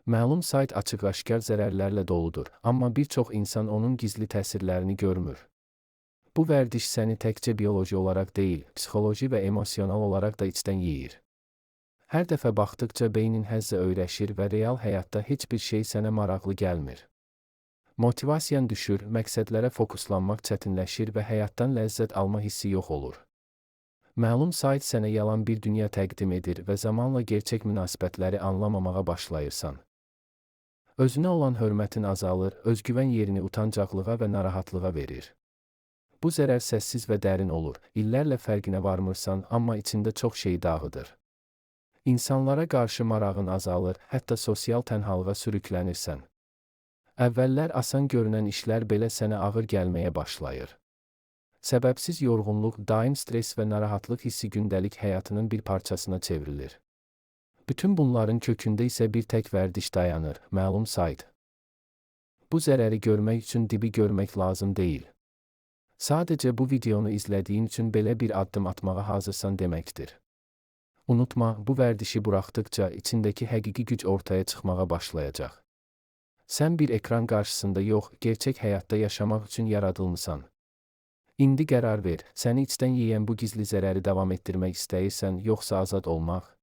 Məlum sayt açıq-aşkar zərərlərlə doludur, amma bir çox insan onun gizli təsirlərini görmür. Bu vərdiş səni təkcə bioloji olaraq deyil, psixoloji və emosional olaraq da içdən yeyir. Hər dəfə baxdıqca beynin həzzə öyrəşir və real həyatda heç bir şey sənə maraqlı gəlmir. Motivasiyan düşür, məqsədlərə fokuslanmaq çətinləşir və həyatdan ləzzət alma hissi yox olur. Məlum sayt sənə yalan bir dünya təqdim edir və zamanla gerçək münasibətləri anlamamağa başlayırsan. Özünə olan hörmətin azalır, özgüvən yerini utancaqlığa və narahatlığa verir. Bu zərər səssiz və dərin olur, illərlə fərqinə varmırsan, amma içində çox şey dağıdır. İnsanlara qarşı marağın azalır, hətta sosial tənhalığa sürüklənirsən. Əvvəllər asan görünən işlər belə sənə ağır gəlməyə başlayır. Səbəbsiz yorğunluq, daim stres və narahatlıq hissi gündəlik həyatının bir parçasına çevrilir. Bütün bunların kökündə isə bir tək vərdiş dayanır: məlum sayt. Bu zərəri görmək üçün dibi görmək lazım deyil. Sadəcə bu videonu izlədiyin üçün belə bir addım atmağa hazırsan deməkdir. Unutma, bu vərdişi buraxdıqca içindəki həqiqi güc ortaya çıxmağa başlayacaq. Sən bir ekran qarşısında yox, gerçək həyatda yaşamaq üçün yaradılmısan. İndi qərar ver, səni içdən yeyən bu gizli zərəri davam etdirmək istəyirsən, yoxsa azad olmaq?